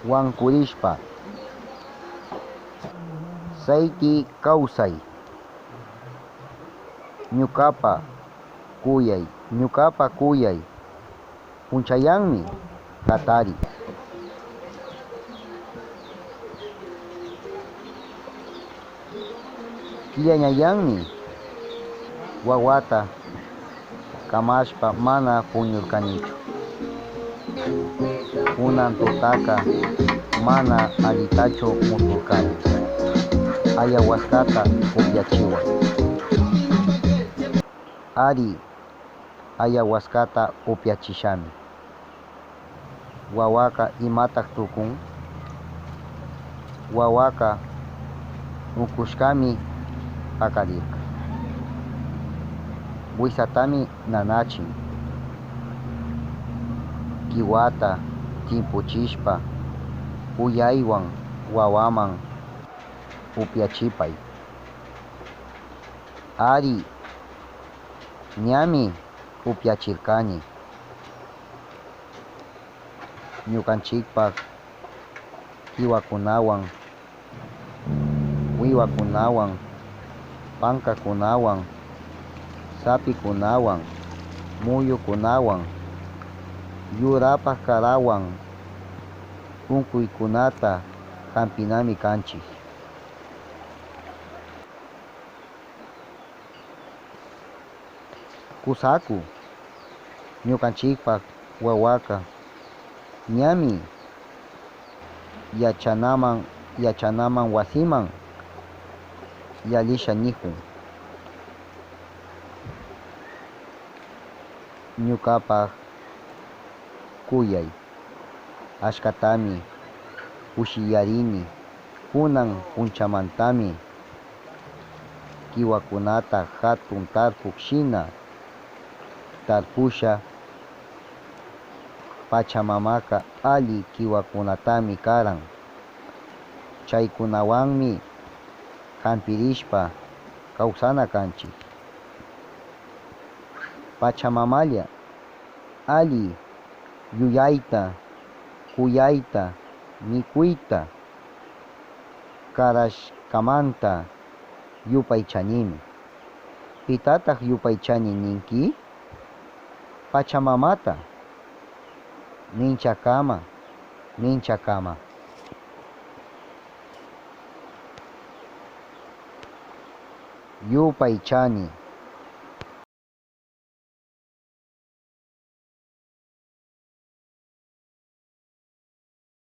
Huankurishpa. Sayti kawsay. Ñukapa kuyay, ñukapa kuyay. Punchayanmi hatari. Killañayanmi wawata kamashpa mana puñurkanichu. Kunan tutaka mana allitachu musurkani. Ayahuascata upyachiway. Ari, ayahuascata upyachishami. Wawaka imatak tukun? Wawaka unkushkami pakarirka. Wisatami nanachin. Kiwata timpuchishpa kuyaywan wawaman upyachipay. Ari, ñami upyachirkani. Ñukanchikpak kiwakunawan, wiwakunawan, pankakunawan, sapikunawan, muyukunawan, yurapak karawan unkuykunata hampinami kanchik. Kusaku, ñukanchikpak wawaka ñami yachanaman yachanaman wasiman yallisha nijun. Ñukapak kuyay ashkatami kushiyarini kunan punchamantami kiwakunata hatun tarpuk shina tarpusha pachamamaka alli kiwakunatami karan chaykunawanmi hampirishpa kawsana kanchik. Pachamamalla alli yuyayta kuyayta mikuyta karashkamanta yupaychanimi. Pitatak yupaychani ninki? Pachamamata. Minchakama, minchakama. Yupaychani.